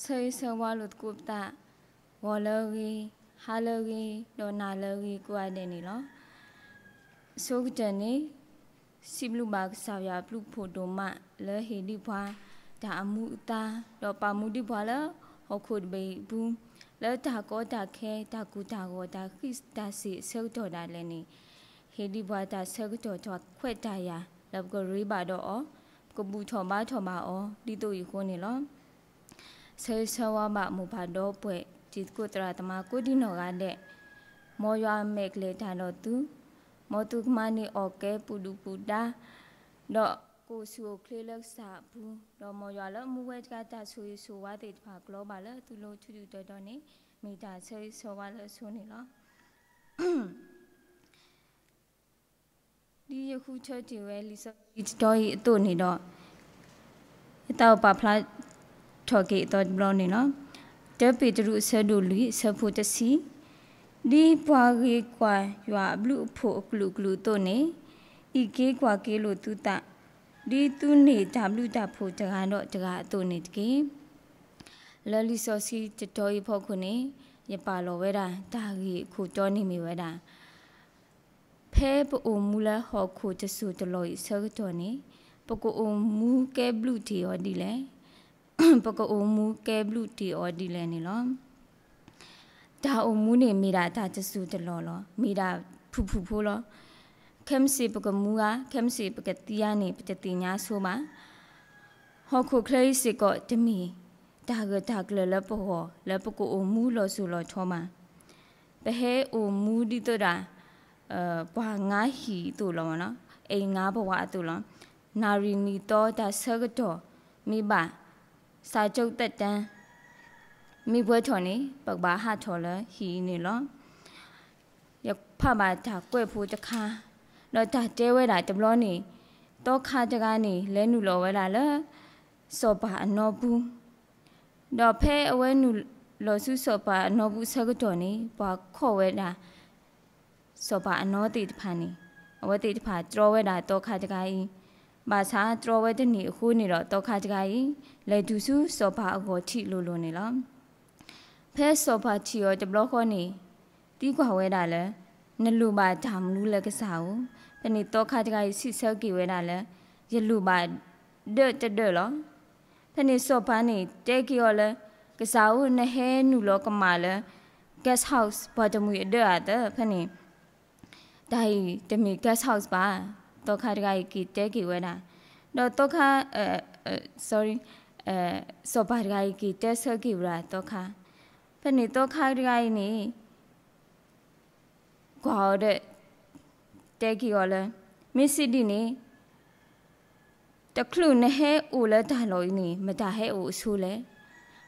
ဆၢဂ့ၤဆၢဝါလိာ်သကိးပသး, ဂီၤလၢအဂ့ၤ, ဟါလၢအဂ့ၤ, ဒီးနၤလၢအဂ့ၤကိးဂၤဒဲးန့ၣ်လီၤ. အဆိကတၢၢ်န့ၣ် စံးဘျုးဘၣ်ကစၢ်ယွၤအဘျုးအဖှိၣ်ဒိၣ်မးလၢဟ့ၣ်ဒံးပှၤ တၢ်အမူအသါ, ဒီးပာ်မူဒံးပှၤလၢဟီၣ်ခိၣ်တဘ့ၣ်အပူၤ, လၢတၢ်ကီတၢ်ခဲ, တၢ်ကိၢ်တၢ်ဂီၤ, တၢ်ဃံးတၢ်စ့ၤအဆၢကတီၢ်ဒၣ်လဲာ်န့ၣ်, ဟ့ၣ်ဒံးပှၤတၢ်ဆၢကတီၢ်တၢ်ခွဲးတၢ်ယာ် လၢပကရ့ဘၣ်ဒီးအီၤ, ပကဘူၣ်ထီၣ်ဘါထီၣ်ဘၣ်အီၤ ဒ်သိးအံၤအဃိန့ၣ်လီၤ. ဆၢဂ့ၤဆၢဝါဘၣ်မိၢ်ပၢ်ဒီပုၢ်ဝဲၢ် တံၤသကိးသရၣ်သမါကိးဒံနီၢ်ဂၤဒဲး, မ်ယွၤမဲာ်ကျဲၤတၢ်ဒီးသု, မ်သုကမၤန့ၢ်အီၣ်ကဲပူၤဒုၣ်ပူၤဒါ, ဒီးကအိၣ်ဆူၣ်အိၣ်ချ့လၢကစၢ်အပူၤ, ဒီးမ်ယွၤလၢအမူဝဲတဂၤတၢ်ဆိၣ်ဂ့ၤဆိၣ်ဝါသ့ၣ်တဖၣ် ကလီၤဘၣ်လၢသုလိၤထူးထူးတီၤတီၤန့ၣ်, မ့ၢ်တၢ်ဆၢဂ့ၤဆၢဝါလၢအဆိန့ၣ်လီၤ. ဒ်ယဃုထၢတ့ၢ်ဝဲလံာ်စီဆှံတတီၤအံၤအသိးန့ၣ်ဒီး, ယသးအိၣ်ပာ်ဖျါထီၣ်က့ၤအသီတဘျီန့ၣ်လီၤ. တၢပ့းတရူးအဆၢဒိၣ်လွံၢ်အဆၢဖိတဆံ, ဒ်ပှၤဂ့ၤကွၢ်ယွၤအဘျုးအဖှိၣ်အကလုာ်ကလုာ်အသိးန့ၣ်, အံးက့ၤကွၢ်က့ၤလိာ်သုသး, ဒ်သုန့ၢ်တၢ်ဘျုးတၢ်ဖှိၣ်တဂၤဒီးတဂၤအသိးန့ၣ်တက့ၢ်. လၢလံာ်စီဆှံတတီၤအံၤအဖီခိၣ်န့ၣ်, ယပာ်လီၤဝဲဒၣ်တၢ်ဂ့ၢ်အခိၣ်တီန့ၣ်မ့ၢ်ဝဲဒၣ် ဖဲပအိၣ်မူလၢဟီၣ်ခိၣ်တစိၢ်တလီၢ်အံၤအဆၢကတီၢ်န့ၣ်, ပကအိၣ်မူကဲဘျုးတ့ၢ်အီၤဒ်လဲၣ်. ပကအိၣ်မူကဲဘျုးတ့ၢ်အီၤဒ်လဲၣ်န့ၣ်လီၤ. တၢ်အိၣ်မူန့ၣ်မ့ၢ်ဒၣ်တၢ်တစိၢ်တလီၢ်လီၤ. မ့ၢ်ဒၣ်ဖုၣ်ဖုၣ်ဖိလီၤ. ခဲမုၢ်ဆ့ၣ်ပကမူဧါ, ခဲမုၢ်ဆ့ၣ်ပကသံဧါန့ၣ် ပတသ့ၣ်ညါဆိဘၣ်. ဟီၣ်ခိၣ်ချၢအံၤစ့ၢ်ကီးတမ့ၢ်တၢ်ဂၢၢ်တၢ်ကျၢၤလၢပဂီၢ် လၢပကအိၣ်မူလီၤစိၤလီၤထီဘၣ်. ပဟဲအိၣ်မူဒ်သိးဒၣ် ပှၤငါဟံၣ်အသိးလီၤ, အိမ်ငါးပါးအသိးလီၤ. နၣ်ရံၣ်နံၣ်သီတၢ်ဆၢကတီၢ် မ့ၢ်ဘၣ် စာချုပ်သက်တမ်း မ့ၢ်ပှဲၤထီၣ်န့ၣ် ပကဘၣ်ဟးထီၣ်လၢဟံၣ်အံၤန့ၣ်လီၤ. ယဖးဘၣ်တၢ်ကွဲးဖိတခါ, ဒီးတၢ်တဲဝဲဒၣ်တဘျီန့ၣ်, သီခါတဂၤန့ၣ် လဲၤနုာ်လီၤဝဲဒၣ်လၢ စီၤပၤအနီပူၤ, ဒီးဖဲအဝဲနုာ်လီၤဆူစီၤပၤအနီပူၤအဆၢကတီၢ်န့ၣ် ပှၤခီၣ်ဝဲဒၣ် စီၤပၤအနီသ့ၣ်တဖၣ်န့ၣ်, အဝဲသ့ၣ်တဖၣ်တြီဝဲဒၣ်သီခါတဂၤအံၤ, ဘၣ်ဆၣ်တြီဝဲတန့ၢ်အဃိန့ၣ်ဒီး သီခါတဂၤအံၤ လဲၤတုၤဆူစီၤပၤအဂီၢ်ထံးလိၤလိၤန့ၣ်လီၤ. ဖဲစီၤပၤထံၣ်အီၤတဘျီဃီန့ၣ် သံကွၢ်ဝဲဒၣ်လၢ နလိၣ်ဘၣ်တၢ်မနုၤလၢကစၢ်ဧိၤ, ဖဲန့ၣ်သီခါတဂၤအံၤစံးဆၢက့ၤဝဲဒၣ်လၢ ယလိၣ်ဘၣ်ဒၢးတဒၢးလီၤ. ဖဲန့ၣ်စီၤပၤန့ၣ်တဲက့ၤအီၤလၢ ကစၢ်ဧိၤ နဟဲနုာ်လီၤကမၣ်လၢ guest house ပှၤတမှံၤအဒၢးဧါသၢ ဖဲန့ၣ် တၢ်အံၤတမ့ၢ် guest house ဘၣ်, သီခါတဂၤအံၤက့ၤတဲက့ၤဝဲဒၣ်, ဒီးသီခါ sorry စီၤပၤတဂၤအံၤက့ၤတဲဆၢက့ၤဝဲဒၣ်သီခါ, ဖဲန့ၣ်သီခါတဂၤအံၤန့ၣ် ကွၢ်အီၤဒီး တဲက့ၤအီၤလၢ မ့ၢ်စံးဒ်န့ၣ် တချုးနဟဲအိၣ်လၢတၢ်လီၢ်အံၤန့ၣ် မတၤဟဲအိၣ်အဆိလဲၣ်.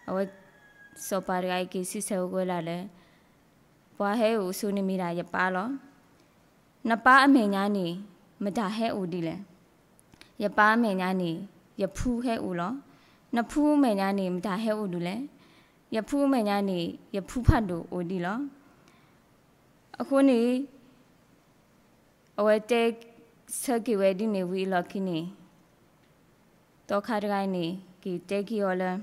အဝဲ စီၤပၤတဂၤအံၤက့ၤစံးဆၢဝဲဒၣ်လၢ ပှၤဟဲအိၣ်အဆိန့ၣ်မ့ၢ်ဒၣ်ယပၢ်လီၤ. နပၢ်အမဲာ်ညါန့ၣ် မတၤဟဲအိၣ်ဒ်လဲၣ်. ယပၢ်အမဲာ်ညါန့ၣ် ယဖုဟဲအိၣ်လီၤ. နဖုအမဲာ်ညါန့ၣ် မတၤဟဲအိၣ်ဒ်လဲၣ်. ယဖုအမဲာ်ညါန့ၣ် ယဖုဖးဒိၣ်အိၣ်ဒံးလီၤ. အဃိန့ၣ် အဝဲတဲဆၢက့ၤဝဲဒ်န့ၣ်ဝံၤအလီၢ်ခံန့ၣ် သီခါတဂၤအံၤန့ၣ် က့ၤတဲက့ၤအီၤလၢ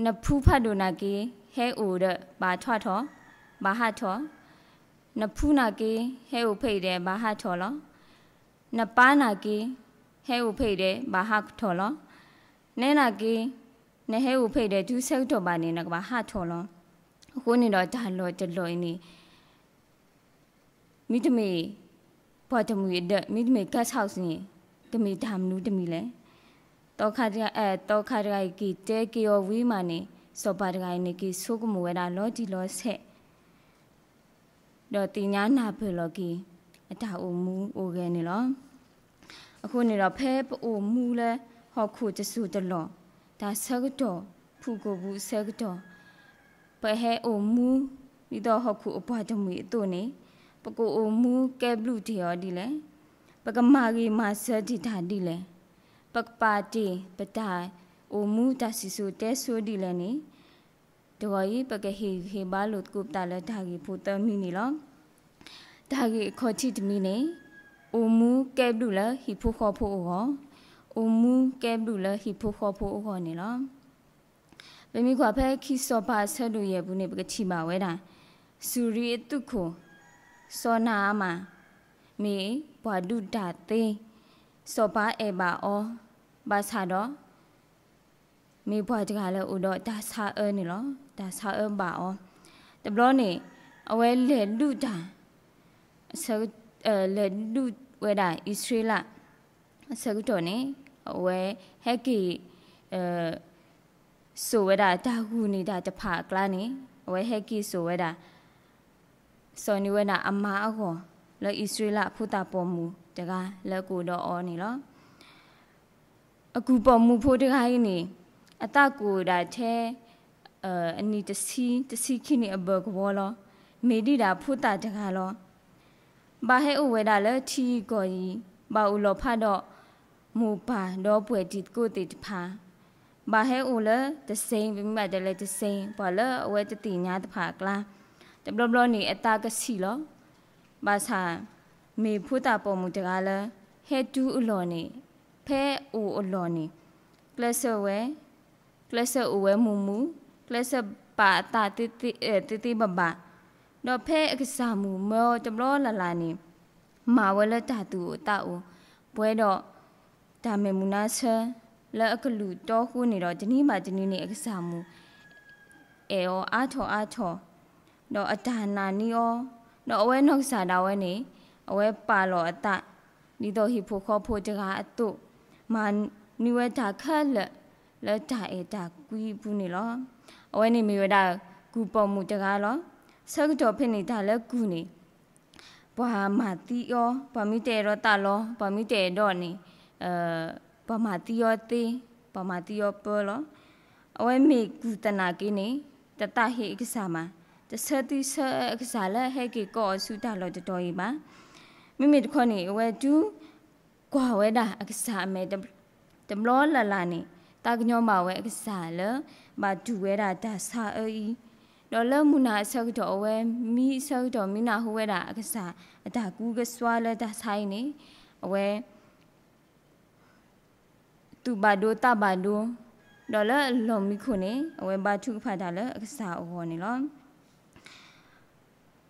နဖုဖးဒိၣ်နာ်က့ ဟဲအိၣ်ဒီး ဘၣ်ထွးထီၣ်, ဘၣ်ဟးထီၣ်, နဖုနာ်က့ ဟဲအိၣ်ဖဲအံၤဒီး ဘၣ်ဟးထီၣ်လီၤ. နပၢ်နာ်က့ ဟဲအိၣ်ဖဲအံၤဒီး ဘၣ်ဟးထီၣ်လီၤ. နဲနာ်က့ နဟဲအိၣ်ဖဲအံၤဒီး တုၤဆၢကတီၢ်ဘၣ်န့ၣ် နကဘၣ်ဟးထီၣ်လီၤ. အဃိန့ၣ်ဒီးတၢ်လီၢ်တလီၢ်အံၤန့ၣ် မ့တမ့ၢ် ပှၤတမှံၤအဒၢး မ့တမ့ၢ် guest house န့ၣ် ကမ့ၢ်တၢ်မနုၤတမံၤလဲၣ်. သီခါတဂၤအံၤက့ၤတဲက့ၤအီၤဝံၤမးန့ၣ် စီၤပၤတဂၤအံၤန့ၣ် က့ၤဆိကမိၣ်ဝဲဒၣ်လီၤတံၢ်လီၤဆဲး ဒီးသ့ၣ်ညါနၢ်ပၢၢ်လီၤက့ၤ အတၢ်အိၣ်မူအိၣ်ဂဲၤန့ၣ်လီၤ. အဃိန့ၣ်ဒီး ဖဲပအိၣ်မူလၢဟီၣ်ခိၣ်တစိၢ်တလီၢ် တၢ်ဆၢကတီၢ် ဖုၣ်ကိာ်ပူၤအဆၢကတီၢ် ပဟဲအိၣ်မူ ဒ်သိးဟီၣ်ခိၣ်အပှၤတမှံၤအသိးန့ၣ် ပကအိၣ်မူကဲဘျုးတ့ၢ်အီၤဒ်လဲၣ်. ပကမၤဂ့ၤမၤစၢၤတ့ၢ်တၢ်ဒ်လဲၣ်. ပကပာ်တ့ၢ်ပတၢ်အိၣ်မူတၢ်စံၣ်စိၤတဲစိၤဒ်လဲၣ်န့ၣ် တဂီၤအံၤ ပကဟ့ၣ်ဂံၢ်ဟ့ၣ်ဘါလိာ်သကိးပသးလၢတၢ်ဂ့ၢ်ဖိသၢမံၤန့ၣ်လီၤ. တၢ်ဂ့ၢ်အခီၣ်ထံးတမံၤန့ၣ် အိၣ်မူကဲဘျုးလၢဟံၣ်ဖိဃီဖိအဂီၢ်, အိၣ်မူကဲဘျုးလၢဟံၣ်ဖိဃီဖိအဂီၢ်န့ၣ်လီၤ. ပမ့ၢ်ကွၢ်ဖဲခံစီၤပၤအဆၢဒိၣ်ယဲၢ်ပူၤန့ၣ် ပကထံၣ်ဘၣ်ဝဲဒၣ် စူၤရံအသုးခိၣ် စီၤနၤအမၣ် မ့ၢ်ပှၤဒုးတၢ်သ့, စီၤပၤအဲၣ်ဘၣ်အီၤ, ဘၣ်ဆၣ်ဒီး မ့ၢ်ပှၤတဂၤလၢအိၣ်ဒီးတၢ်ဆါအၢန့ၣ်လီၤ. တၢ်ဆါအၢဘၣ်အီၤ. တဘျီန့ၣ် အဝဲလဲၤဒုးတၢ် လဲၤဒုးဝဲဒၣ်အံၣ်စရ့လး အဆၢကတီၢ်န့ၣ် အဝဲဟဲက့ၤစိာ်ဝဲဒၣ်တၢ်ဂုာ်န့ၢ်တၢ်တဖၣ်အကျါန့ၣ် အဝဲဟဲက့ၤစိာ်ဝဲဒၣ် စိာ်န့ၢ်ဝဲဒၣ်အမါအဂီၢ် လၢအံၣ်စရ့လးဖိသၣ်ပိာ်မုၣ်တဂၤလၢကအိၣ်ဒီးအီၤန့ၣ်လီၤ. အကူၣ်ပိာ်မုၣ်ဖိတဂၤအံၤန့ၣ် အသးကအိၣ်ဒၣ်ထဲ အနံၣ်တဆံ တဆံခံနံၣ်အဘၢၣ်ကဝီၤလီၤ. မ့ၢ်ဒံးဒၣ်ဖိသၣ်တဂၤလီၤ. ဘၣ်ဟဲအိၣ်ဝဲဒၣ်လၢထံကီၢ်အံၤ ဘၣ်အိၣ်လီၤဖးဒီး မိၢ်ပၢ်ဒီးပှဲၤတံၤသကိးသ့ၣ်တဖၣ် ဘၣ်ဟဲအိၣ်လၢတစ့ ပမ့ၢ်ဘၣ်တဲလၢတစ့ ပှၤလၢအဝဲတသ့ၣ်ညါတဖၣ်အကျါ တဘျီဘျီန့ၣ် အသးကဆံးလီၤ. ဘၣ်ဆၣ် မ့ၢ်ဖိသၣ်ပိာ်မုၣ်တဂၤလၢ ဟဲတုၤအလီၢ်န့ၣ် ဖဲအိၣ်အလီၢ်န့ၣ် ကျဲးစၢးဝဲ ကျဲးစၢးအိၣ်ဝဲမုာ်မုာ်, ကျဲးစၢးပာ်အသးသ့သ့ဘၣ်ဘၣ်, ဒီးဖဲအကစၢ်မုၣ်မၢအီၤတဘျီလၢ်လၢ်န့ၣ် မၤဝဲလၢတၢ်သူၣ်အိၣ်သးအိၣ်, ပှဲၤဒီး တၢ်မဲာ်မုာ်နါဆၢ လၢအကလုၢ်တီဃိန့ၣ်ဒီး တနံၤဘၣ်တနံၤန့ၣ် အကစၢ်မုၣ် အဲၣ်အီၤအါထီၣ်အါထီၣ်, ဒီးအတၢ်နာ်န့ၢ်အီၤ, ဒီးအဝဲနီၢ်ကစၢ်ဒၣ်ဝဲန့ၣ် အဝဲပာ်လီၤအသး ဒ်သိးဟံၣ်ဖိဃီဖိတဂၤအသိး, မၤန့ၢ်ဝဲတၢ်ခဲလၢာ် လၢတၢ်အဲၣ်တၢ်ကွံအပူၤန့ၣ်လီၤ. အဝဲန့ၣ်မ့ၢ်ဝဲဒၣ် ကူၣ်ပိာ်မုၣ်တဂၤလီၤ. ဆၢကတီၢ်ဖဲန့ၣ် တၢ်လၢကူၣ်န့ၣ် ပှၤမၤသံအီၤ, ပှၤမ့ၢ်တအဲၣ်ဒိးသးလီၤ, ပှၤမ့ၢ်တအဲၣ်ဒိးန့ၣ် ပှၤမၤသံအီၤသ့, ပှၤမၤသံအီၤပၢလီၤ. အဝဲမ့ၢ်ကူၣ်သနာ်က့န့ၣ် တသးဟ့အကစၢ်မး, တဆၢသံဆၢအကစၢ်လၢဟဲက့ၤကိးအီၤဆူတၢ်လီၢ်တတီၤအံၤဘၣ်. မ့မ့ၢ်တခီန့ၣ် အဝဲတုၤကွၢ်ဝဲဒၣ်အကစၢ်အမဲာ် တဘျီလၢ်လၢ်န့ၣ် သးကညီၤဘၣ်ဝဲအကစၢ်လၢ ဘၣ်တူၢ်ဝဲဒၣ်တၢ်ဆါအၢအံၤ, ဒီးလၢမုၢ်နၤအဆၢကတီၢ် အဝဲမံအဆၢကတီၢ်မံနၢ်ဟူဝဲဒၣ်အကစၢ်အတၢ်ကူကစွါလၢတၢ်ဆါအံၤန့ၣ် အဝဲ သူၣ်ဘၣ်ဒိသးဘၣ်ဒိ, ဒီးလၢအလီၢ်မံခိၣ်န့ၣ် အဝဲဘါထုကဖၣ်တၢ်လၢအကစၢ်အဂီၢ်န့ၣ်လီၤ.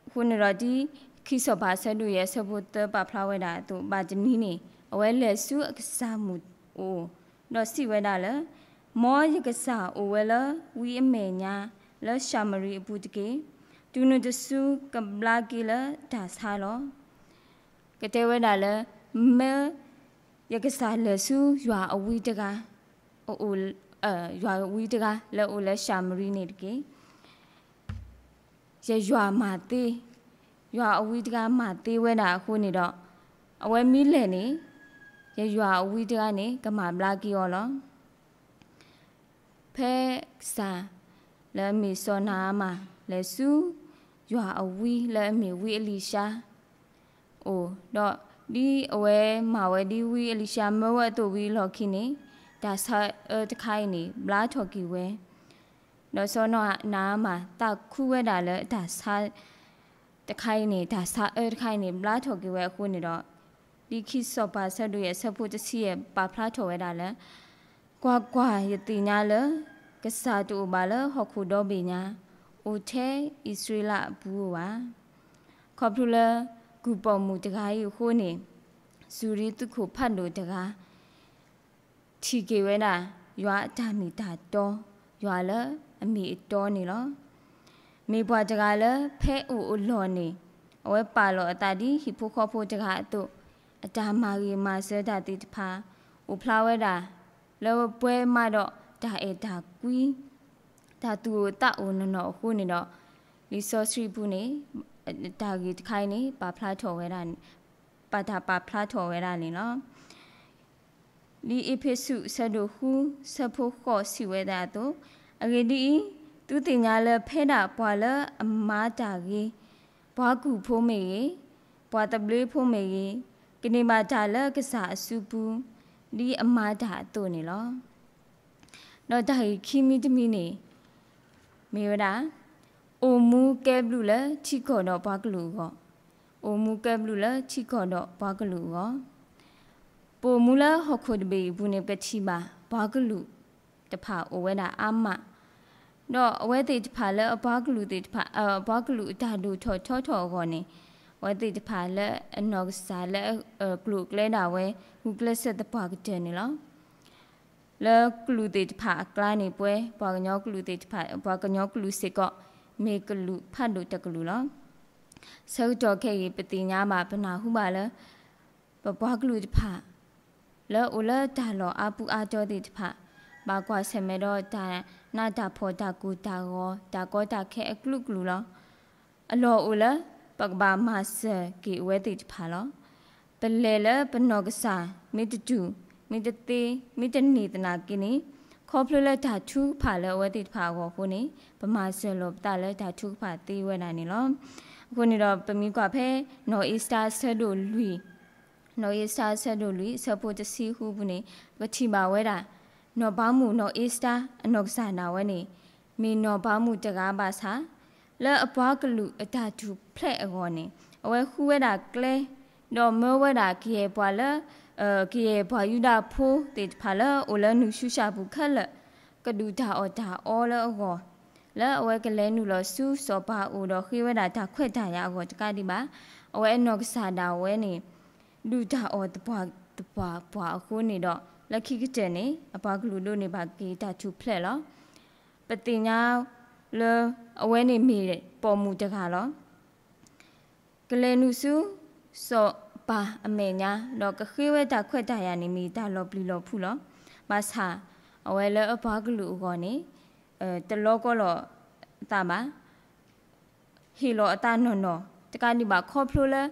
အဃိန့ၣ်ဒီး ဒ်ခံစီၤပၤအဆၢဒိၣ်ယဲၢ်အဆၢဖိသၢပာ်ဖျါဝဲဒၣ်အသိး ဘၣ်တနံၤန့ၣ် အဝဲလဲၤဆူအကစၢ်မုၣ်အိၣ်, ဒီးစံးဝဲဒၣ်လၢ မ်ယကစၢ်အိၣ်ဝဲလၢဝံအမဲာ်ညါ လၢၡၤမရံအပူၤတက့ၢ်. တုၤနုၤတစုကဘျါက့ၤလၢတၢ်ဆါလီၤ. ကတဲဝဲဒၣ်လၢ မၢယကစၢ်လဲၤဆူယွၤအဝံတဂၤ, ယွၤအဝံတဂၤလၢအိၣ်လၢၡၤမရံန့ၣ်တက့ၢ်. ယယွၤမၤသ့, ယွၤအဝံတဂၤမၤသ့ဝဲဒၣ်အဃိန့ၣ်ဒီး အဝဲမ့ၢ်လဲၤန့ၣ် ယယွၤအဝံတဂၤန့ၣ် ကမၤဘျါက့ၤအီၤလီၤ. ဖဲကစၢ်လၢအမ့ၢ်စီၤနၤအမၣ် လဲၤဆူယွၤအဝံလၢအမ့ၢ်ဝံအလံၤၡါအိၣ်ဒီး ဒ်အဝဲမၤဝဲဒ်ဝံအလံၤၡါမၢဝဲအသိးဝံၤအလီၢ်ခံန့ၣ် တၢ်ဆါအၢတခါအံၤန့ၣ် ဘျါထီၣ်က့ၤဝဲ ဒီးစီၤနၤအမၣ်သးခုဝဲဒၣ်လၢတၢ်ဆါတခါအံၤန့ၣ် တၢ်ဆါအၢတခါအံၤန့ၣ် ဘျါထီၣ်က့ၤဝဲအဃိန့ၣ်ဒီး ဒ်ခံစီၤပၤဆၢဒိၣ်ယဲၢ်အဆၢဖိတဆံယဲၢ်ပာ်ဖျါထီၣ်ဝဲဒၣ်လၢ ကွၢ်ကွၢ်, ယသ့ၣ်ညါလၢ ကစၢ်တအိၣ်ဘၣ်လၢဟီၣ်ခိၣ်ဒီဘ့ၣ်ညါ အိၣ်ထဲအံၣ်စရ့လးအပူၤဧိၤဘၣ်. ခီဖျိလၢကူၣ်ပိာ်မုၣ်တဂၤအံၤအဃိန့ၣ် စူၤရံသုးခိၣ်ဖးဒိၣ်တဂၤ ထံၣ်က့ၤဝဲဒၣ် ယွၤအတၢ်မ့ၢ်တၢ်တီ, ယွၤလၢအမ့ၢ်အတီန့ၣ်လီၤ. မ့ၢ်ပှၤတဂၤလၢဖဲအိၣ်အလီၢ်န့ၣ် အဝဲပာ်လီၤအသးဒ်ဟံၣ်ဖိဃီဖိတဂၤအသိး, အတၢ်မၤဂ့ၤမၤစၢၤတၢ်သ့ၣ်တဖၣ် အိၣ်ဖျါဝဲဒၣ် လၢပှဲၤမးဒီးတၢ်အဲၣ်တၢ်ကွံ တၢ်သူၣ်အိၣ်သးအိၣ်နီၢ်နီၢ်အဃိန့ၣ်ဒီး လံာ်စီဆှံပူၤန့ၣ် တၢ်ဂ့ၢ်တခါအံၤန့ၣ် ပာ်ဖျါထီၣ်ဝဲဒၣ်န့ၣ် ပာ်တၢ်ပာ်ဖျါထီၣ်ဝဲဒၣ်န့ၣ်လီၤ. ဒ်အ့းဖ့းစူး အဆၢဒိၣ်ဃု ဆၢဖိဃိးစံးဝဲဒၣ်အသိး, အဂ့ၢ်ဒ်အံၤ, သုသ့ၣ်ညါလၢဖဲဒၣ်ပှၤလၢအမၤတၢ်ဂ့ၤ, ပှၤကူၣ်ဖိမ့ၢ်ဂ့ၤ, ပှၤသဘျ့ဖိမ့ၢ်ဂ့ၤ, ကန့ၢ်ဘၣ်တၢ်လၢကစၢ်အစုပူၤ, ဒ်အမၤတၢ်အသိးန့ၣ်လီၤ. ဒီးတၢ်ဂ့ၢ်ခံမံၤတမံၤန့ၣ် မ့ၢ်ဝဲဒၣ် အိၣ်မူကဲဘျုးလၢထံကီၢ်ဒီးပှၤကလုာ်အဂီၢ်, အိၣ်မူကဲဘျုးလၢထံကီၢ်ဒီးပှၤကလုာ်အဂီၢ်, အိၣ်မူလၢဟီၣ်ခိၣ်တဘ့ၣ်အံၤအပူၤန့ၣ် ပကထံၣ်ဘၣ်ပှၤကလုာ်တဖၣ်အိၣ်ဝဲဒၣ်အါမး, ဒီးအဝဲသ့ၣ်တဖၣ်လၢအပှၤကလုာ်သ့ၣ်တဖၣ် အပှၤကလုာ်အတၢ်ဒိၣ်ထီၣ်ထီထီၣ်အဂီၢ်န့ၣ်, အဝဲသ့ၣ်တဖၣ်လၢအနီၢ်ကစၢ်လၢအကျိၤအကျဲဒၣ်ဝဲ ဂုာ်ကျဲးစၢးသပှၢ်ကတၢၢ်န့ၣ်လီၤ. လၢကလုာ်သ့ၣ်တဖၣ်အကျါန့ၣ် ပဝဲပှၤကညီကလုာ်သ့ၣ်တဖၣ် ပှၤကညီကလုာ်စ့ၢ်ကီး မ့ၢ်ကလုာ်ဖးဒိၣ်တကလုာ်လီၤ. ဆၢကတီၢ်ခဲအံၤ ပသ့ၣ်ညါဘၣ် ပနၢ်ဟူဘၣ်လၢ ပပှၤကလုာ်တဖၣ် လၢအိၣ်လၢတၢ်လီၢ်အါပူၤအါတီၤသ့ၣ်တဖၣ် ဘၣ်ကွၢ်ဆၢၣ်မဲာ်ဒီးတၢ်နးတၢ်ဖှီၣ် တၢ်ကိၢ်တၢ်ဂီၤ တၢ်ကီတၢ်ခဲအကလုာ်ကလုာ်လီၤ. အလီၢ်အိၣ်လၢ ပကဘၣ်မၤစၢၤက့ၤအဝဲသ့ၣ်တဖၣ်လီၤ. ပလဲၤလၢပနီၢ်ကစၢ် မ့ၢ်တတူၢ် မ့ၢ်တသ့ မ့ၢ်တန့ၢ်သနာ်က့န့ၣ်, ခီဖျိလၢတၢ်ထုကဖၣ်လၢအဝဲသ့ၣ်တဖၣ်အဂီၢ်အဃိန့ၣ် ပမၤစၢၤလီၤပသးလၢတၢ်ထုကဖၣ်သ့ဝဲဒၣ်န့ၣ်လီၤ. အဃိန့ၣ်ဒီး ပမ့ၢ်ကွၢ်ဖဲ နီၢ်အ့စတၢ်အဆၢဒိၣ်လွံၢ် နီၢ်အ့စတၢ်အဆၢဒိၣ်လွံၢ် အဆၢဖိတဆံဃုပူၤန့ၣ် ပကထံၣ်ဘၣ်ဝဲဒၣ် နီၢ်ပၤမုၣ်နီၢ်အ့စတၢ်အနီၢ်ကစၢ်ဒၣ်ဝဲန့ၣ် မ့ၢ်နီၢ်ပၤမုၣ်တဂၤဘၣ်ဆၣ် လၢအပှၤကလုာ်အတၢ်ထူၣ်ဖျဲးအဂီၢ်န့ၣ် အဝဲဃုဝဲဒၣ်ကျဲ ဒီးမၢဝဲဒၣ်ကယဲၢ်ပှၤလၢ ကယဲၢ်ပှၤယူဒၤဖိသ့ၣ်တဖၣ်လၢအိၣ်လၢနူၢ်ၡူၡၣ်ပူၤခဲလၢာ် ကဒုၣ်တၢ်အီၣ်တၢ်အီလၢအဂီၢ် လၢအဝဲကလဲၤနုာ်လီၤဆူစီၤပၤအအိၣ်ဒီးဃ့ဝဲဒၣ်တၢ်ခွဲးတၢ်ယာ်အဂီၢ်တကးဒံးဘၣ် အဝဲအနီၢ်ကစၢ်ဒၣ်ဝဲန့ၣ် ဒုၣ်တၢ်အီၣ်သပှၢ်သပှၢ်ပှၢ်အဃိန့ၣ်ဒီး လၢခံကတၢၢ်န့ၣ် အပှၤကလုာ်ဒိးန့ၢ်ဘၣ်က့ၤတၢ်ထူၣ်ဖျဲးလီၤ. ပသ့ၣ်ညါလၢ အဝဲန့ၣ်မ့ၢ်ပိာ်မုၣ်တဂၤလီၤ. ကလဲၤနုာ်ဆူ စီၤပၤအမဲာ်ညါ ဒီးကဃ့ဝဲတၢ်ခွဲးတၢ်ယာ်န့ၣ် မ့ၢ်တၢ်လီၤပျံၤလီၤဖုးလီၤ. ဘၣ်ဆၣ် အဝဲလၢအပှၤကလုာ်အဂီၢ်န့ၣ် တလီကီလီၤအသးဘၣ် ဟ့ၣ်လီၤအသးနီၢ်နီၢ် တကးဒံးဘၣ်ခီဖျိလၢ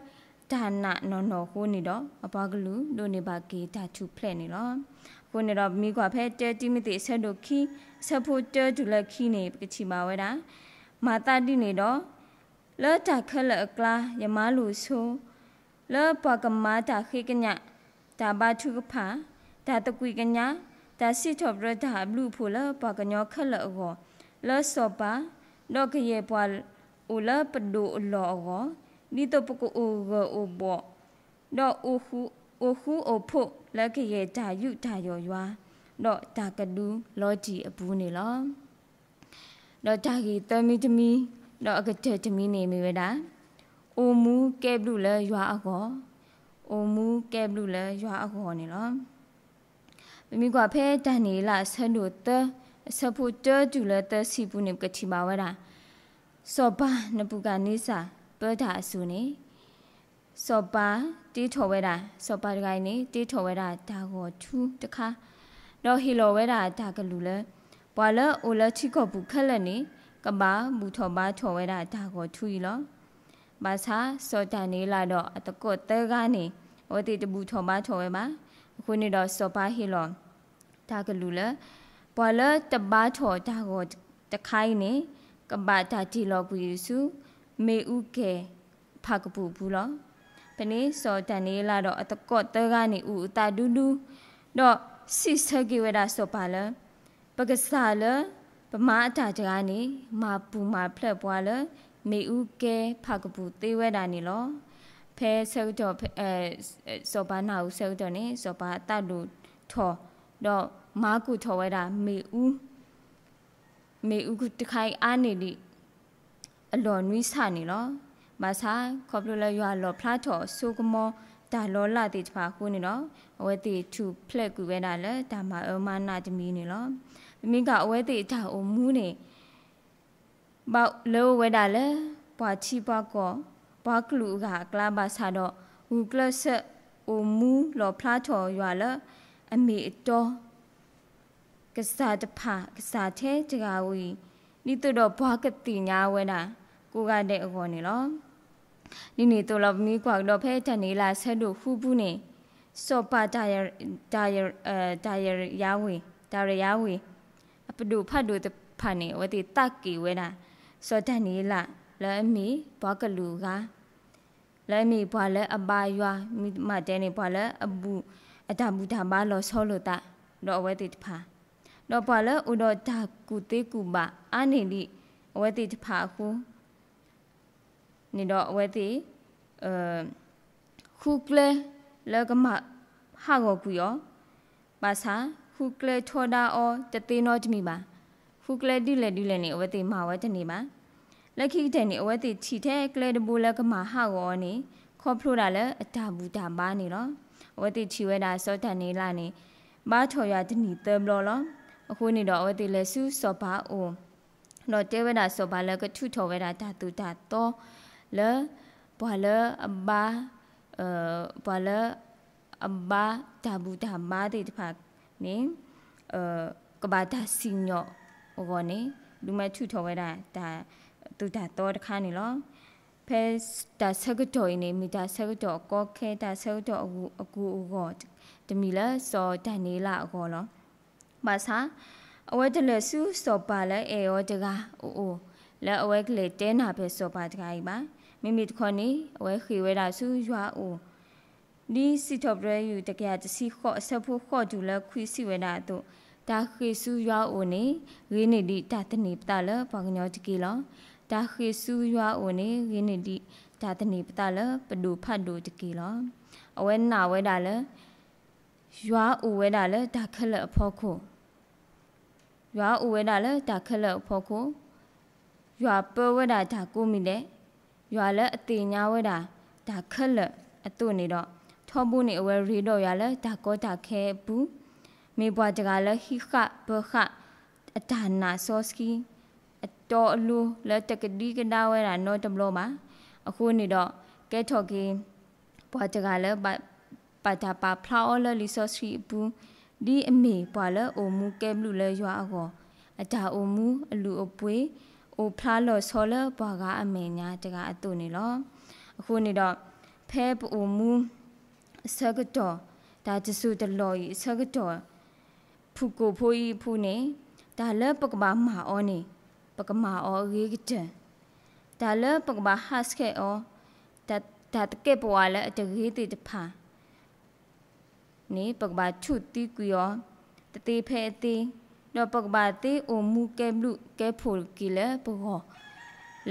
တၢ်နာ်နီၢ်နီၢ်အဃိန့ၣ်ဒီး အပှၤကလုာ်ဒိးန့ၢ်ဘၣ်က့ၤတၢ်ထူၣ်ဖျဲးန့ၣ်လီၤ. အဃိန့ၣ်ဒီး ပမ့ၢ်ကွၢ်ဖဲ တၢတံၤမသ့း အဆၢဒိၣ်ခံ အဆၢဖိတၢတုၤလၢခံန့ၣ် ပကထံၣ်ဘၣ်ဝဲဒၣ် မၤသးဒ်န့ၣ်ဒီး လၢတၢ်ခဲလၢာ်အကျါ ယမၤလိာ်ဆိ လၢပှၤကမၤတၢ်ဃ့ကညး, တၢ်ဘါထုကဖၣ်, တၢ်သကွံာ်ကညး, တၢ်စံးထီၣ်ပတြၢၤတၢ်အဘျုးအဖှိၣ်လၢပှၤကညီခဲလၢာ်အဂီၢ်, လၢစီၤပၤ, ဒီးကယဲၢ်ပှၤအိၣ်လၢပဒိၣ်အလီၢ်အဂီၢ်, ဒ်သိးပကအိၣ်ဂၢၢ်အိၣ်ဘှီၣ်, ဒီးအိၣ်ဃူအိၣ်ဖိးလၢကယဲၢ်တၢ်ယူးတၢ်ယီၣ်ယွၤ, ဒီးတၢ်ကဒုလီၤတံၢ်အပူၤန့ၣ်လီၤ. ဒီးတၢ်ဂ့ၢ်သၢမံၤတမံၤ, ဒီးအကတၢၢ်တမံၤန့ၣ်မ့ၢ်ဝဲဒၣ်, အိၣ်မူကဲဘျုးလၢယွၤအဂီၢ်, အိၣ်မူကဲဘျုးလၢယွၤအဂီၢ်န့ၣ်လီၤ. ပမ့ၢ်ကွၢ်ဖဲတၢ်န့ၣ်လၢအဆၢဒိၣ်သၢ အဆၢဖိတၢတုၤလၢသၢဆံပူၤန့ၣ် ပကထံၣ်ဘၣ်ဝဲဒၣ် စီၤပၤနဘူၤခၣ်နံစၢ်ပၢတၢ်အစိၤန့ၣ် စီၤပၤတ့ထီၣ်ဝဲဒၣ် စီၤပၤတဂၤအံၤန့ၣ် တ့ထီၣ်ဝဲဒၣ်တၢ်ဂီၤထူတခါ, ဒီးဟ့ၣ်လီၤဝဲဒၣ်တၢ်ကလုၢ်လၢ ပှၤလၢအိၣ်လၢထံကီၢ်ပူၤခဲလၢာ်န့ၣ် ကဘၣ်ဘူၣ်ထီၣ်ဘါထီၣ်ဝဲဒၣ်တၢ်ဂီၤထူအံၤလီၤ. ဘၣ်ဆၣ် စီၤဒၤနံးယ့လးဒီးအသကိးသၢဂၤန့ၣ် အဝဲသ့ၣ်တဘူၣ်ထီၣ်ဘါထီၣ်ဝဲဘၣ်. အဃိန့ၣ်ဒီးစီၤပၤဟ့ၣ်လီၤ တၢ်ကလုၢ်လၢ ပှၤလၢတဘါထီၣ်တၢ်ဂီၤတခါအံၤန့ၣ် ကဘၣ်တၢ်တ့ၢ်လီၤကွံာ်ဆူ မ့ၣ်အူကဲၤဖးကပူၤအပူၤလီၤ. ဖဲန့ၣ် စီၤဒၤနံးယ့လးဒီးအသကိးသၢဂၤန့ၣ် အုၣ်အသးဒူဒူ, ဒီးစံးဆၢက့ၤဝဲဒၣ်စီၤပၤလၢ ပကစၢ်လၢ ပမၤအတၢ်တဂၤန့ၣ် မၤပူၤမၤဖျဲးပှၤလၢ မ့ၣ်အူကဲၤဖးကပူၤသ့ဝဲဒၣ်န့ၣ်လီၤ. ဖဲဆၢကတီၢ် စီၤပၤနၢ်ဟူဆၢကတီၢ်န့ၣ် စီၤပၤအသးဒိၣ်ထီၣ်, ဒီးမၤကိၢ်ထီၣ်ဝဲဒၣ်မ့ၣ်အူ မ့ၣ်အူတခါအံၤအါန့ၢ်ဒံး အလီၢ်နွံဆၣ်န့ၣ်လီၤ. ဘၣ်ဆၣ် ခီဖျိလၢယွၤလီၣ်ဖျါထီၣ်အစိကမီၤတၢ်လီၤလးသ့ၣ်တဖၣ်အဃိန့ၣ်ဒီး အဝဲသ့ၣ်ထူၣ်ဖျဲးကွံာ်ဝဲဒၣ်လၢတၢ်မၤအၢမၤနးတမံၤန့ၣ်လီၤ. ပမ့ၢ်ကွၢ်အဝဲသ့ၣ်အတၢ်အိၣ်မူန့ၣ် ဘၣ်လၢအဝဲဒၣ်လၢ ပှၤထံပှၤကီၢ် ပှၤကလုာ်အဂၤအကျါဘၣ်ဆၣ်ဒီး ဂုာ်ကျဲးစၢးအိၣ်မူလီၣ်ဖျါထီၣ်ယွၤလၢအမ့ၢ်အတီ ကစၢ်တဖၣ် ကစၢ်ထဲတဂၤဝံၤ ဒ်သိးဒီးပှၤကသ့ၣ်ညါဝဲဒၣ် ကိးဂၤဒဲးအဂီၢ်န့ၣ်လီၤ. ဒ်န့ၣ်အသိးလီၤ ပမ့ၢ်ကွၢ်ကဒီးဖဲတၢ်န့ၣ်လၢအဆၢဒိၣ်ဃုပူၤန့ၣ် စီၤပၤ တၢ်ရယါဝ့ၤ တၢ်ရယါဝ့ၤ အပဒိၣ်ဖးဒိၣ်တဖၣ်န့ၣ် အဝဲသ့ၣ်သးက့ၣ်ဝဲဒၣ် စီၤဒၤနံးယ့လး လၢအမ့ၢ်ပှၤကလုာ်အဂၤ လၢအမ့ၢ်ပှၤလၢအဘါယွၤ မ့ၢ်တဲန့ၣ် ပှၤလၢအဘူၣ် အတၢ်ဘူၣ်တၢ်ဘါလီၤဆီလိာ်သး ဒီးအဝဲသ့ၣ်တဖၣ်, ဒီးပှၤလၢအိၣ်ဒီးတၢ်ကူၣ်သ့ကူၣ်ဘၣ်အါန့ၢ်ဒံးအဝဲသ့ၣ်တဖၣ်အဃိ န့ၣ်ဒီးအဝဲသ့ၣ် ဃုကျဲလၢကမၤ ဟးဂီၤကွံာ်အီၤ, ဘၣ်ဆၣ် ဃုကျဲထီဒါအီၤတသ့နီတမံၤဘၣ်. ဃုကျဲဒ်လဲၣ်ဒ်လဲၣ်န့ၣ် အဝဲသ့ၣ်မၤဝဲတန့ၢ်ဘၣ်. လၢခံကတၢၢ်န့ၣ် အဝဲသ့ၣ်ထံၣ်ထဲကျဲတဘိလၢကမၤဟးဂီၤအီၤန့ၣ် ခီဖျိဒၣ်လၢအတၢ်ဘူၣ်တၢ်ဘါန့ၣ်လီၤ. အဝဲသ့ၣ်ထံၣ်ဝဲဒၣ်စီၤဒၤနံးယ့လးန့ၣ် ဘါထီၣ်ယွၤတနံၤသၢဘျီလီၤ. အဃိန့ၣ်ဒီး အဝဲသ့ၣ်လဲၤဆူစီၤပၤအအိၣ် ဒီးတဲဝဲဒၣ်စီၤပၤလၢကထုးထီၣ်ဝဲဒၣ်တၢ်သိၣ်တၢ်သီ လၢ ပှၤလၢအဘါ ပှၤလၢ အဘါတၢ်ဘူၣ်တၢ်ဘါသ့ၣ်တဖၣ်န့ၣ် ကဘၣ်တၢ်စံၣ်ညီၣ်အဂီၢ်န့ၣ် ဒုးမ့ၢ်ထုးထီၣ်ဝဲဒၣ်တၢ်သိၣ်တၢ်သီတခါန့ၣ်လီၤ. ဖဲတၢ်ဆၢကတီၢ်အံၤန့ၣ် မ့ၢ်တၢ်ဆၢကတီၢ်အကီခဲ တၢ်ဆၢကတီၢ်အကူအဂီၢ်တမံၤလၢစီၤဒၤနံးယ့လးအဂီၢ်လီၤ. ဘၣ်ဆၣ် အဝဲတလဲၤဆူစီၤပၤလၢအဲၣ်အီၤတဂၤအအိၣ် လၢအဝဲကလဲၤတဲနၢ်ပၢၢ်စီၤပၤတဂၤအံၤဘၣ်. မ့မ့ၢ်တခီန့ၣ် အဝဲဃ့ၢ်ဝဲဒၣ်ဆူယွၤအအိၣ် ဒ်စံးထီၣ်ပတြၢၤယုၢ်တကယၤတဆံဃိး အဆၢဖိဃိးတုၤလၢခွံစံးဝဲဒၣ်အသိး, တၢ်ဃ့ၢ်ဆူယွၤအအိၣ်န့ၣ် ဂ့ၤန့ၢ်ဒံးတၢ်သန့ၤပသးလၢပှၤကညီတက့ၢ်လီၤ. တၢ်ဃ့ၢ်ဆူယွၤအအိၣ်န့ၣ် ဂ့ၤန့ၢ်ဒံးတၢ်သန့ၤပသးလၢပဒိၣ်ဖးဒိၣ်တက့ၢ်လီၤ. အဝဲနာ်ဝဲဒၣ်လၢ ယွၤအိၣ်ဝဲဒၣ်လၢတၢ်ခဲလၢာ်အဖီခိၣ် ယွၤအိၣ်ဝဲဒၣ်လၢတၢ်ခဲလၢာ်အဖီခိၣ်, ယွၤပၢဝဲဒၣ်တၢ်ကိးမံၤဒဲး, ယွၤလၢအသ့ၣ်ညါဝဲဒၣ်တၢ်ခဲလၢာ်အသိးန့ၣ်ဒီး, ထီဘိန့ၣ်အဝဲရ့ဒီးယွၤလၢတၢ်ကီတၢ်ခဲအပူၤ, မ့ၢ်ပှၤတဂၤလၢဟံးဃာ်ပၢဃာ်အတၢ်နာ်စီဆှံ အတီအလိၤလၢတကဒံကဒါဝဲဒၣ်နီတဘျီဘၣ်. အဃိန့ၣ်ဒီး ကဲထီၣ်က့ၤ ပှၤတဂၤလၢ ဘၣ်တၢ်ပာ်ဖျါအီၤလၢလံာ်စီဆှံအပူၤ, ဒ်အမ့ၢ်ပှၤလၢအိၣ်မူကဲဘျုးလၢယွၤအဂီၢ်, အတၢ်အိၣ်မူအလုၢ်အပှ့ၤ အိၣ်ဖျါလီၤဆီလၢပှၤဂၤအမဲာ်ညါတဂၤအသိးန့ၣ်လီၤ. အဃိန့ၣ်ဒီး ဖဲပအိၣ်မူအဆၢကတီၢ်, တၢ်တစိၢ်တလီၢ်အံၤအဆၢကတီၢ် ဖုၣ်ကိာ်ဖိအံၤအပူၤန့ၣ်, တၢ်လၢပကဘၣ်မၤအီၤန့ၣ် ပကမၤအီၤအဂ့ၤကတၢၢ်, တၢ်လၢပကဘၣ်ဟးဆှဲးအီၤ, တၢ်သကဲးပဝးလၢအတဂ့ၤသ့ၣ်တဖၣ် န့ၣ် ပကဘၣ်ထူးသံကွံာ်အီၤ တသ့ဖဲအသ့, ဒီးပကဘၣ်သ့အိၣ်မူကဲဘျုးကဲဖှိၣ်က့ၤလၢပဂီၢ်,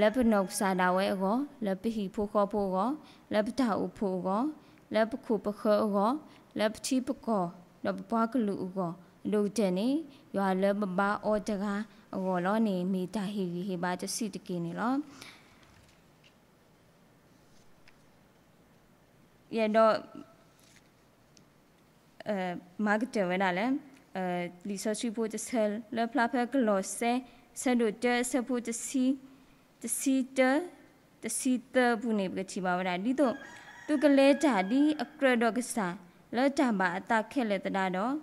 လၢပနီၢ်ကစၢ်ဒၣ်ဝဲအဂီၢ်, လၢပဟံၣ်ဖိဃီဖိအဂီၢ်, လၢပတၢ်အိၣ်ဖှိၣ်အဂီၢ်, လၢပခိၣ်ပဃၢၤအဂီၢ်, လၢပထံပကီၢ်, ဒီးပပှၤကလုာ်အဂီၢ်, အဒိၣ်ကတၢၢ်န့ၣ် ယွၤလၢပဘါအီၤတဂၤအဂီၢ်လီၤန့ၣ် မ့ၢ်တၢ်ဟ့ၣ်ဂံၢ်ဟ့ၣ်ဘါတဆံးတက့ၢ်န့ၣ်လီၤ. ယအဲၣ်ဒိး မၤကတၢၢ်ဝဲဒၣ်လၢ လံာ်စီဆှံဖိတဆၢ လၢဖျါဖဲကလီးစဲ ဆၢဒိၣ်တၢ အဆၢဖိ တဆံတၢ တဆံသၢအပူၤန့ၣ် ပကထံၣ်ဘၣ်ဝဲဒၣ်ဒ်သိး, သုကလဲၤတၢ်ဒ်အကြၢးဒီးကစၢ် လၢတၢ်ဘၣ်အသးခဲလၢာ်သတးဒီး,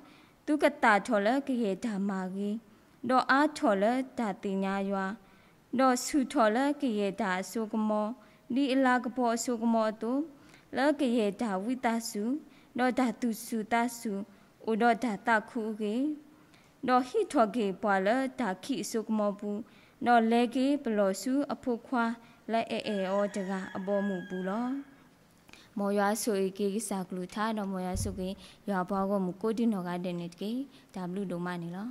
သုကသၣ်ထီၣ်လၢကယဲၢ်တၢ်မၤဂ့ၤ, ဒီးအါထီၣ်လၢတၢ်သ့ၣ်ညါယွၤ, ဒီးဆူၣ်ထီၣ်လၢကယဲၢ်တၢ်အစိကမီၤ, ဒ်အလၤကပီၤအစိကမီၤအသိး, လၢကယဲၢ်တၢ်ဝံသးစူၤ, ဒီးတၢ်သူၣ်စူၤသးစူၤ, အိၣ်ဒီးတၢ်သးခုအဂ့ၢ်, ဒီးဟံးထီၣ်က့ၤပှၤလၢတၢ်ခံးအစိကမီၤပူၤ, ဒီးလဲၤက့ၤပလီၢ်ဆူအဖိခွါလၢအအဲၣ်အီၤတဂၤအဘီအမုၢ်အပူၤလီၤ. မ်ယွၤဆိၣ်ဂ့ၤက့ၤကစၢ်ကလုၢ်ကထါ ဒီးမ်ယွၤဆိၣ်ဂ့ၤယွၤအပှၤဂီၢ်မုၢ်ကိးဒံနီၢ်ဂၤဒဲးန့ၣ်တက့ၢ်. တၢ်ဘျုးဒိၣ်မးန့ၣ်လီၤ.